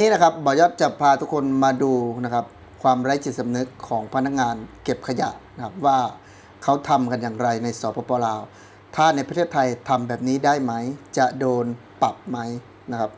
ນີ້นะครับ บ่าวยอดจะพาทุกคนมาดูนะครับ ความไร้จิตสำนึกของพนักงานเก็บขยะนะครับ ว่าเขาทำกันอย่างไรใน สปป ลาว ถ้าในประเทศไทยทำแบบนี้ได้ไหม จะโดนปรับไหมนะครับ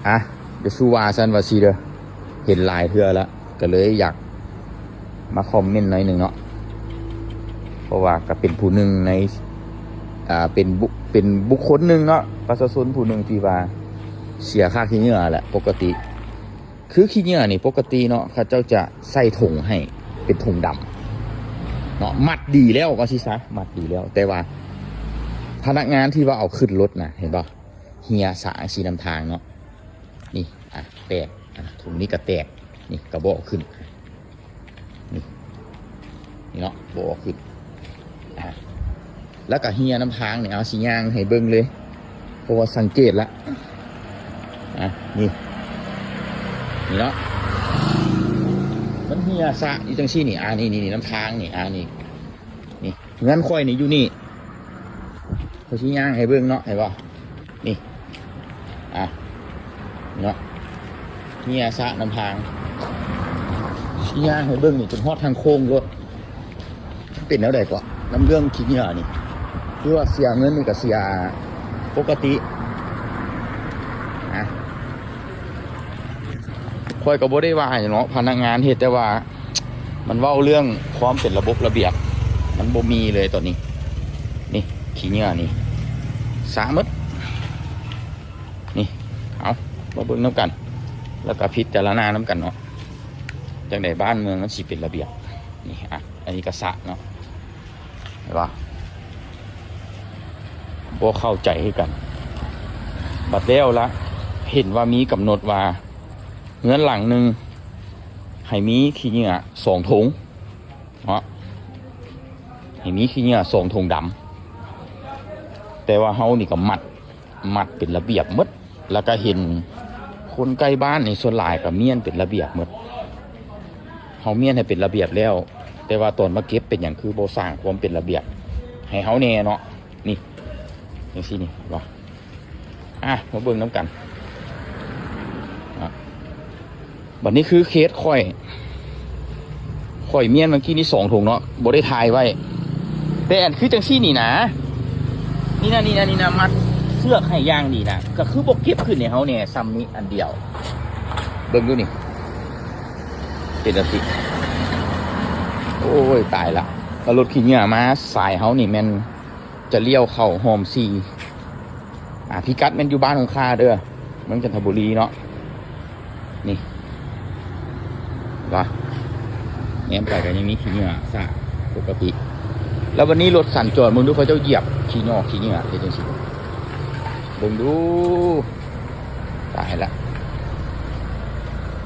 ອ່ະ ດຽວສູ່ວ່າຊັ້ນວ່າຊີ້ເດີ ເຫັນຫຼາຍເທື່ອລະ ກໍເລີຍຢາກມາຄອມເມັນໜ້ອຍໜຶ່ງເນາະ ເພາະວ່າກໍເປັນຜູ້ໜຶ່ງໃນ ອ່າ ເປັນບຸ ເປັນບຸກຄົນໜຶ່ງເນາະ ປະຊາຊົນຜູ້ໜຶ່ງທີ່ວ່າເສຍຄ່າຂີ້ເຫຍື້ອແຫຼະ. ປົກກະຕິ ຄືຂີ້ເຫຍື້ອນີ້ປົກກະຕິເນາະ ເຂົາເຈົ້າຈະໃສ່ຖົງໃຫ້ເປັນຖົງດຳເນາະ ມັດດີແລ້ວວ່າຊີ້ຊະ ມັດດີແລ້ວ ແຕ່ວ່າພະນັກງານທີ່ວ່າເອົາຂຶ້ນລົດນະ ເຫັນບໍ່ ເຫື່ອສະຈັ່ງຊີ້ນຳທາງເນາະ ນີ້ ອ່ະ ແຕກ ອ່ະ ຖົງນີ້ກໍແຕກ ນີ້ກໍບໍ່ເອົາຂຶ້ນ ນີ້ ນີ້ເນາະ ບໍ່ເອົາຂຶ້ນ ອ່າ ແລ້ວກໍເຫື່ອນຳທາງນີ້ ເອົາ ຊິຍ່າງໃຫ້ເບິ່ງເລີຍ ເພາະວ່າສັງເກດລະ ອ່າ ນີ້ ນີ້ເນາະ ມັນເຫື່ອສະຢູ່ຈັ່ງຊີ້ນີ້ ອ່າ ນີ້ ນີ້ ນີ້ ນຳທາງນີ້ ອ່າ ນີ້ ນີ້ ເຮືອນຂ້ອຍນີ້ຢູ່ນີ້ ຂ້ອຍຊິຍ່າງໃຫ້ເບິ່ງເນາະ ເຫັນບໍ່? ນີ້ ອ່ະ ເນາະ ເຫື່ອສະນຳທາງ ຊິຍ່າງໃຫ້ເບິ່ງນີ້ ຈົນຮອດທາງໂຄ້ງໂລດ. ເປັນແນວໃດເກາະ ນຳເລື່ອງຂີ້ເຫຍື້ອນີ້? ຄືວ່າເສຍເງິນນີ້ກໍເສຍປົກກະຕິ ອ່ະ. ຂ້ອຍກໍບໍ່ໄດ້ວ່າຫຍັງເນາະ ພະນັກງານເຮັດ ແຕ່ວ່າມັນເວົ້າເລື່ອງຄວາມເປັນລະບົບລະບຽບ ມັນບໍ່ມີເລີຍຕອນນີ້. ນີ້ ຂີ້ເຫຍື້ອນີ້ ສະໝົດ ນີ້. ເອົາ ມາເບິ່ງນຳກັນ ແລ້ວກໍພິຈາລະນານຳກັນເນາະ ຈັ່ງໃດບ້ານເມືອງມັນຊິເປັນລະບຽບ. ນີ້ ອ່ະ ອັນນີ້ກໍສະເນາະ. ເຫັນບໍ່? ບໍ່ເຂົ້າໃຈຄືກັນ. ບັດແລ້ວລະ ເຫັນວ່າມີກຳນົດວ່າ ເຮືອນຫຼັງໜຶ່ງໃຫ້ມີຂີ້ເຫຍື້ອສອງຖົງເນາະ, ໃຫ້ມີຂີ້ເຫຍື້ອສອງຖົງດຳ. ແຕ່ວ່າເຮົານີ້ກໍມັດ ມັດເປັນລະບຽບໝົດ ແລ້ວກໍເຫັນຄົນໃກ້ບ້ານນີ້ ສ່ວນຫຼາຍກໍມ້ຽນເປັນລະບຽບໝົດ. ເຮົາມ້ຽນໃຫ້ເປັນລະບຽບແລ້ວ ແຕ່ວ່າຕອນມາເກັບເປັນຫຍັງຄືບໍ່ສ້າງຄວາມເປັນລະບຽບໃຫ້ເຮົາແດ່ເນາະ? ນີ້ ຈັ່ງຊີ້ນີ້ ເຫັນບໍ່? ອ່ະ ມາເບິ່ງນຳກັນ. ອ່ະ ບັດນີ້ຄືເຄສຂ້ອຍ ຂ້ອຍມ້ຽນເມື່ອກີ້ນີ້ສອງຖົງເນາະ ບໍ່ໄດ້ຖ່າຍໄວ້. ແຕ່ອັນຄືຈັ່ງຊີ້ນີ້ນະ ນີ້ນະ ນີ້ນະ ນີ້ນະ ມັດເຊືອກໃຫ້ຢ່າງດີນະ ກໍຄືບໍ່ເກັບຂຶ້ນໃຫ້ເຮົາແດ່ ຊ່ຳນີ້ອັນດຽວ. ເບິ່ງດູນີ້ ເປັນຈັ່ງຊີ້. ໂອ້ຍ ຕາຍລະ ແລ້ວລົດຂີ້ເຫຍື້ອມາສາຍເຮົານີ້ແມ່ນ ຈະລ້ຽວເຂົ້າຮ່ອມສີ່ ອ່າ ພິກັດແມ່ນຢູ່ບ້ານຫົງຄາເດີ ເມືອງຈັນທະບູລີເນາະ. ນີ້ ວ່າ ແນມໄປກໍຍັງມີຂີ້ເຫຍື້ອສະປົກກະຕິ. ແລ້ວບັດນີ້ລົດສັນຈອນ ເບິ່ງດູ ເຂົາເຈົ້າຢຽບຂີ້ຫຍໍ້ຂີ້ເຫຍື້ອເຮັດຈັ່ງຊີ້. ເບິ່ງດູ ຕາຍລະ.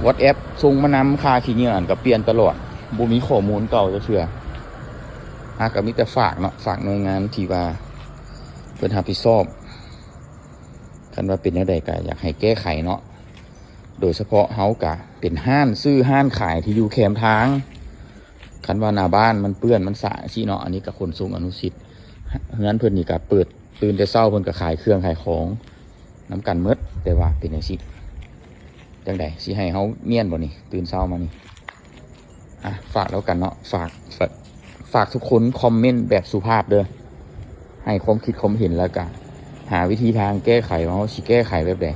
WhatsApp ສົ່ງມານຳ ຄ່າຂີ້ເຫຍື້ອຫັ້ນກໍປ່ຽນຕະຫຼອດ ບໍ່ມີຂໍ້ມູນເກົ່າຈັກເທື່ອ. ຫາກກໍມີແຕ່ຝາກເນາະ ຝາກໜ່ວຍງານທີ່ວ່າເພິ່ນຮັບຜິດຊອບ ຄັນວ່າເປັນແນວໃດກໍຢາກໃຫ້ແກ້ໄຂເນາະ. ໂດຍສະເພາະເຮົາກະເປັນຮ້ານຊື້ຮ້ານຂາຍທີ່ຢູ່ແຄມທາງ ຄັນວ່າໜ້າບ້ານມັນເປື້ອນມັນສະຈັ່ງຊີ້ເນາະ. ອັນນີ້ກະຂົນສົ່ງອະນຸສິດ ເຮືອນເພິ່ນນີ້ກະເປີດ ຕື່ນແຕ່ເຊົ້າເພິ່ນກະຂາຍເຄື່ອງຂາຍຂອງນຳກັນໝົດ. ແຕ່ວ່າເປັນຈັ່ງຊີ້ ຈັ່ງໃດ ຊິໃຫ້ເຮົາມ້ຽນບໍ່ນີ້ ຕື່ນເຊົ້າມານີ້? ອ່ະ ຝາກແລ້ວກັນເນາະ ຝາກ ຝາກ ຝາກທຸກຄົນຄອມເມັນແບບສຸພາບເດີ ໃຫ້ຄວາມຄິດຄວາມເຫັນ ແລ້ວກະຫາວິທີທາງແກ້ໄຂວ່າເຮົາຊິແກ້ໄຂແບບໃດ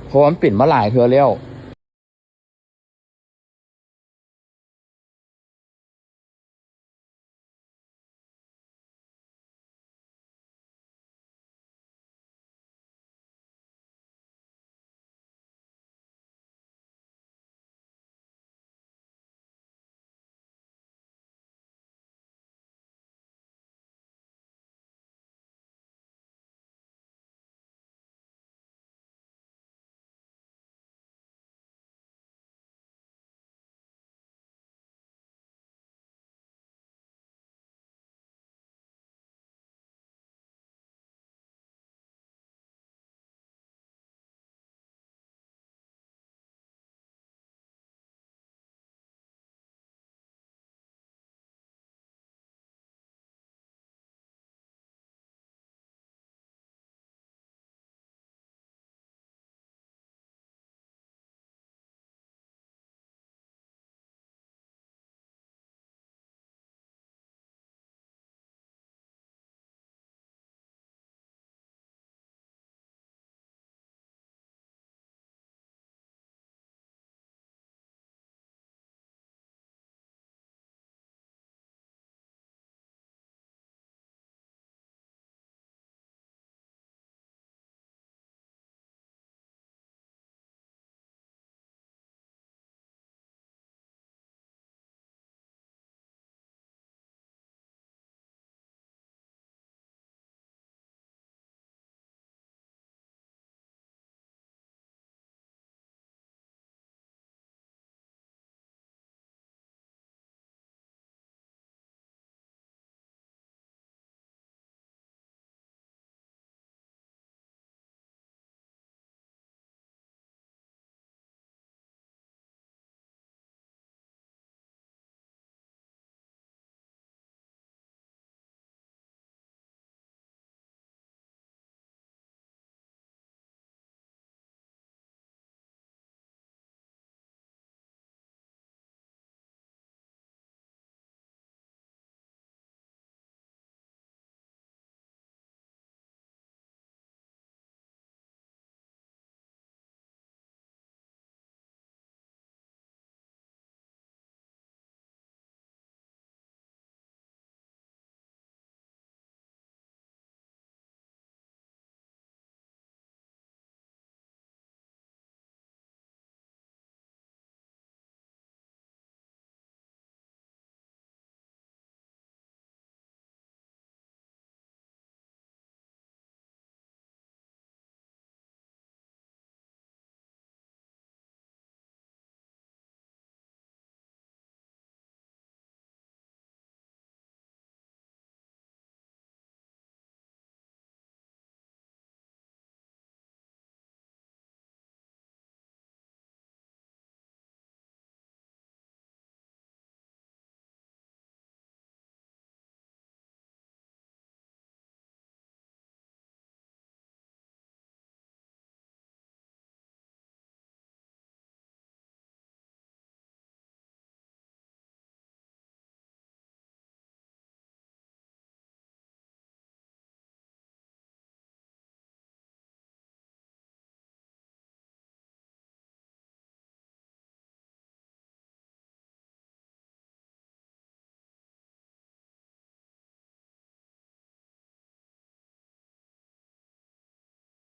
ເພາະວ່າມັນເປັນມາຫຼາຍເທື່ອແລ້ວ.